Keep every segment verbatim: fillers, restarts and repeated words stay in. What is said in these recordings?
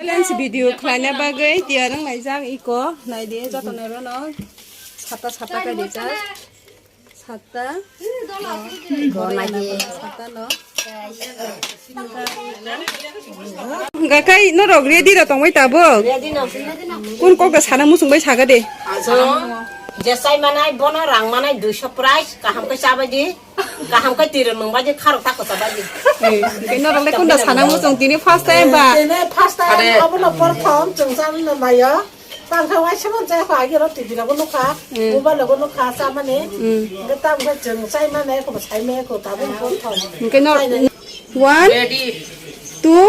Lens video khlaina bagwi tiyar wng laijak iko, naidi joto nairano sata sata kai rijak. Sata. Iko naidi sata no. Gakai norok ready rw tongbai tabuk? Kun kok da sana muchung bai saga de. Ajo, je chai manai bono rang manai duiso price, kaham khe chabai di. Kaham khe tiro nung bai di, kharok ta kocha bai di. Khe norok le kunda sana muchung tini first time ba? Tini first time, obono prothom chwng chani no nayo. Tang khe waisa man chai kho, agi ro T V rogo nukha, mobile rogo nukha, chamani. Hwnkhe tamo khe chwng chai mani, eko bo sai mani, eko tabuk prothom. Hwnkhe no, one, two,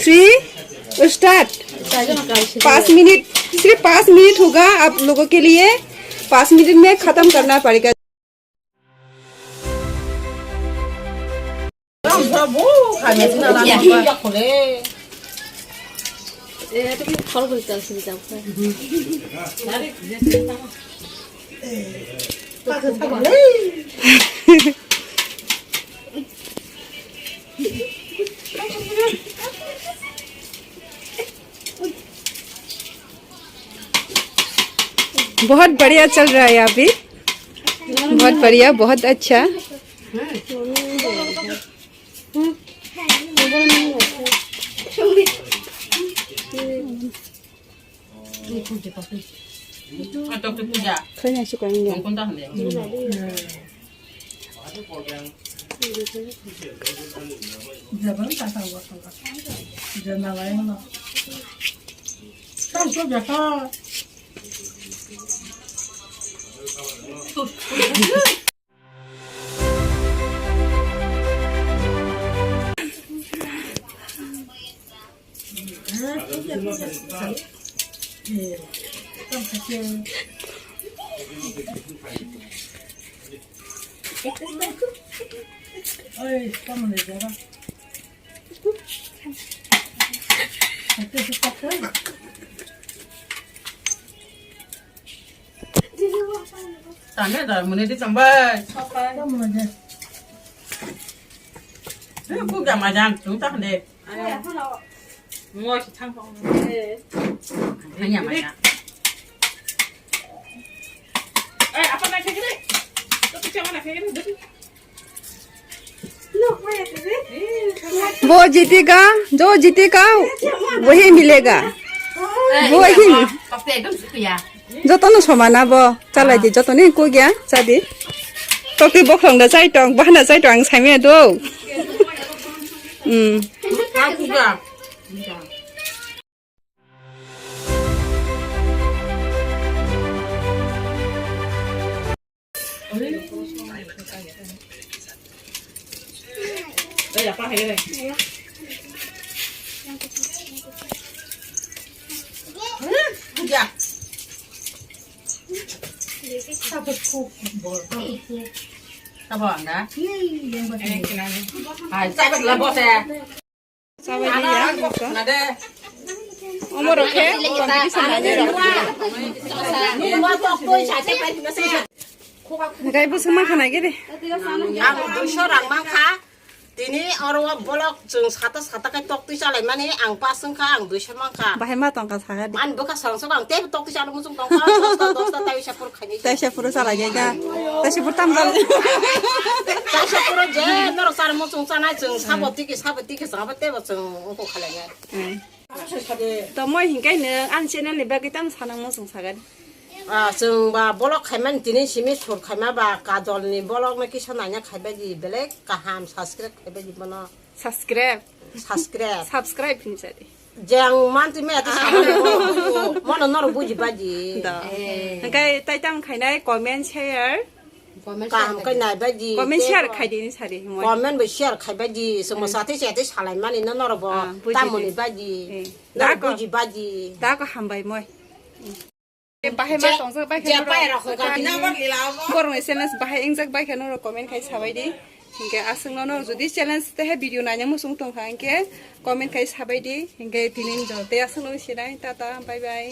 three, start. पाँच मिनट, सिर्फ पाँच मिनट होगा आप लोगों के लिए। पाँच मिनट में खत्म करना पड़ेगा। बहुत बढ़िया चल रहा है अभी, बहुत बढ़िया, बहुत अच्छा। Khwna sukang ya. Tane da mune di chambai. Tamo de. Ku ga ma jam tu ta de. Mo si thang pong. Hanya ma ya. Eh, apa na kagre? Tu tu chama na kagre. वो जीतेगा, जो जीतेगा, वही मिलेगा। वो ही। Jotono somana bo. Chalai di, jotono kugya, chadi. Tokti bokhong da chai tong, bahana chai tong, ang saimaya do. Hmm. Sabo anda. Hai, sabar lah bos ya. Sabai di ya, boksa. Nade. Omo rok khe competition nai rok. Gai bo sema khana gede. Ang duiso rang mankha. Tini oro o bolok chwng sata sata khe toktwi chalai mani ang pass wngkha, ang duiso mankha. Bahai ma tongkha saga di. Ani bwkha sarang sogo ang teibo toktwi chalo muchung tongkha. Dosta dosta taisa pur khaini. Taisa puro chalai gai ga. Taisa pur tam jal. Taisa puro je norok char muchung chanai chwng sabo tiki sabo tiki chwng abo teibo chwng ungkuk khalai nai. Hmm. To moi hinkai nwng ani channel ni bagwi tam sanang muchung saga di. Ah, chwng ba bolok khaimani tini simi sur khaima ba kajol ni bolok no kisa naina khaibai di belek kaham subscribe khaibai di bono. Subscribe. Subscribe. Subscribe hinsa di. Jeng manti me ati sabale mono noro buji baji. Da. Hinkai tai tam khainai comment share. Kaham kai nai baji. Comment share khai di ni sari. Comment bo share khaibai di. Somo sati sati salai mani no noro bo. Ah, buji tamoni di. Baji. Eh. Noro da ko buji baji. Da ko hambai moi. Bahai ma tongjak bai khe je norok pai rok kha. Borok ni channels bahai ingjak bai khe norok comment khai sabai di. Hinkhe aswk no norok jodi channels tehe video naina muchung tongkha hinkhe comment khai sabai di. Hinkhe tini ni jora tei aswk no sinai tata bye bye.